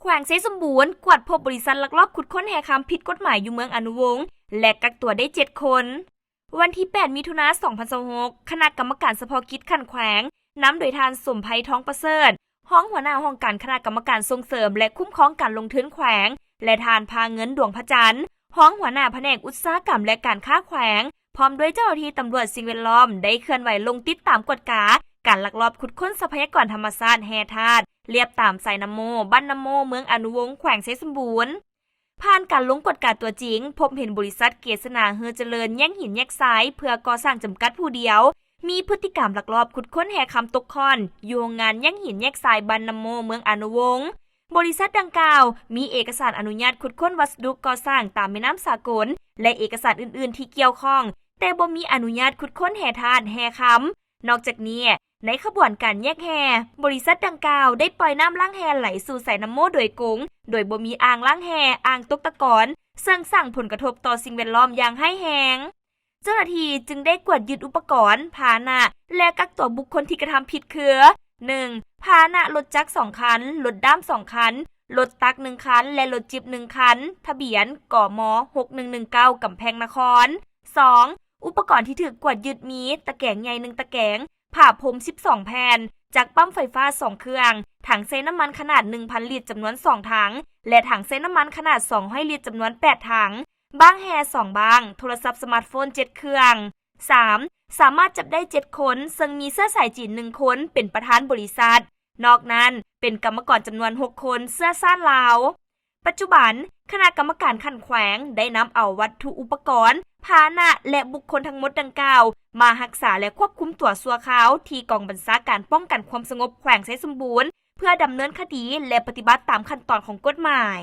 ແຂວງໄຊສົມບູນ ກວດພົບບໍລິສັດລັກລອບຂຸດຄົ້ນແຮ່ຄຳຜິດກົດໝາຍຢູ່ເມືອງອະນຸວົງ ແລະ ກັກຕົວໄດ້ເຈັດຄົນ. ວັນທີແປດ ມິຖຸນາ ສອງພັນຊາວຫົກ ຄະນະກຳມະການສະເພາະກິດຂັ້ນແຂວງ ນຳໂດຍທ່ານ ສົມໄພ ທອງປະເສີດ ຮອງຫົວໜ້າຫ້ອງການຄະນະກຳມະການສົ່ງເສີມ ແລະ ຄຸ້ມຄອງການລົງທຶນແຂວງ ແລະ ທ່ານ ພາເງິນ ດວງພະຈັນ ຮອງຫົວໜ້າພະແນກອຸດສາຫະກຳ ແລະ ການຄ້າແຂວງ ພ້ອມດ້ວຍເຈົ້າໜ້າທີ່ຕຳຫຼວດສິ່ງແວດລ້ອມ ໄດ້ເຄື່ອນໄຫວລົງຕິດຕາມກວດກາການລັກລອບຂຸດຄົ້ນຊັບພະຍາກອນທຳມະຊາດແຮ່ທາດ ລຽບຕາມສາຍນ້ຳໂມ ບ້ານນ້ຳໂມ ເມືອງອະນຸວົງ ແຂວງໄຊສົມບູນ. ຜ່ານການລົງກວດກາຕົວຈິງ, ພົບເຫັນບໍລິສັດເກສນາ ເຮືອຈະເລີນ ແຍກຫີນແຍກຊາຍ ເພື່ອກໍ່ສ້າງຈຳກັດຜູ້ດຽວ ມີພຶດຕິກຳລັກລອບຂຸດຄົ້ນແຮ່ຄຳຕົກຂ້ອນ ຢູ່ໂຮງງານແຍກຫີນແຍກຊາຍ ບ້ານນ້ຳໂມ ເມືອງອະນຸວົງ. ບໍລິສັດດັ່ງກ່າວ ມີເອກະສານອະນຸຍາດຂຸດຄົ້ນວັດສະດຸກໍ່ສ້າງຕາມແມ່ນ້ຳສາກົນ ແລະ ເອກະສານອື່ນໆທີ່ກ່ຽວຂ້ອງ, ແຕ່ບໍ່ມີອະນຸຍາດຂຸດຄົ້ນແຮ່ທາດແຮ່ຄຳ. ນອກຈາກນີ້, ໃນຂະບວນການແຍກແຮ່, ບໍລິສັດດັ່ງກ່າວໄດ້ປ່ອຍນ້ຳລ້າງແຮ່ໄຫຼສູ່ສາຍນ້ຳໂມໂດຍກົງ, ໂດຍບໍ່ມີອ່າງລ້າງແຮ່, ອ່າງຕົກຕະກອນ, ເຊິ່ງສ້າງຜົນກະທົບຕໍ່ສິ່ງແວດລ້ອມຢ່າງຮ້າຍແຮງ. ເຈົ້າໜ້າທີ່ຈຶ່ງໄດ້ກວດຍຶດອຸປະກອນ, ພາຫະນະ ແລະ ກັກຕົວບຸກຄົນທີ່ກະທຳຜິດຄື: ໜຶ່ງ ພາຫະນະລົດຈັກສອງຄັນ, ລົດດ້າມສອງຄັນ, ລົດຕັກໜຶ່ງຄັນ ແລະ ລົດຈິບໜຶ່ງຄັນ, ທະບຽນ ກມ ຫົກໜຶ່ງໜຶ່ງເກົ້າ ກຳແພງນະຄອນ. ສອງ ອຸປະກອນທີ່ຖືກກວດຍຶດມີ ຕະແກງໃຫຍ່ໜຶ່ງຕະແກງ, ຜ້າພົມສິບສອງແຜ່ນ, ຈັກປ້ຳໄຟຟ້າສອງເຄື່ອງ, ຖັງໃສ່ນ້ຳມັນຂະໜາດໜຶ່ງພັນລິດຈຳນວນສອງຖັງ ແລະ ຖັງໃສ່ນ້ຳມັນຂະໜາດສອງຮ້ອຍລິດຈຳນວນແປດຖັງ, ບ້າງແຮ່ສອງບ້າງ, ໂທລະສັບສະມາດໂຟນເຈັດເຄື່ອງ. ສາມ ສາມາດຈັບໄດ້ເຈັດຄົນ, ເຊິ່ງມີເຊື້ອສາຍຈີນໜຶ່ງຄົນ ເປັນປະທານບໍລິສັດ, ນອກນັ້ນເປັນກຳມະກອນຈຳນວນຫົກຄົນ ເຊື້ອຊາດລາວ. ປັດຈຸບັນ, ຄະນະກຳມະການຂັ້ນແຂວງໄດ້ນຳເອົາວັດຖຸອຸປະກອນ, ພາຫະນະ ແລະ ບຸກຄົນທັງໝົດດັ່ງກ່າວ ມາຮັກສາ ແລະ ຄວບຄຸມຕົວຊົ່ວຄາວທີ່ກອງບັນຊາການປ້ອງກັນຄວາມສະຫງົບແຂວງໄຊສົມບູນ ເພື່ອດຳເນີນຄະດີ ແລະ ປະຕິບັດຕາມຂັ້ນຕອນຂອງກົດໝາຍ.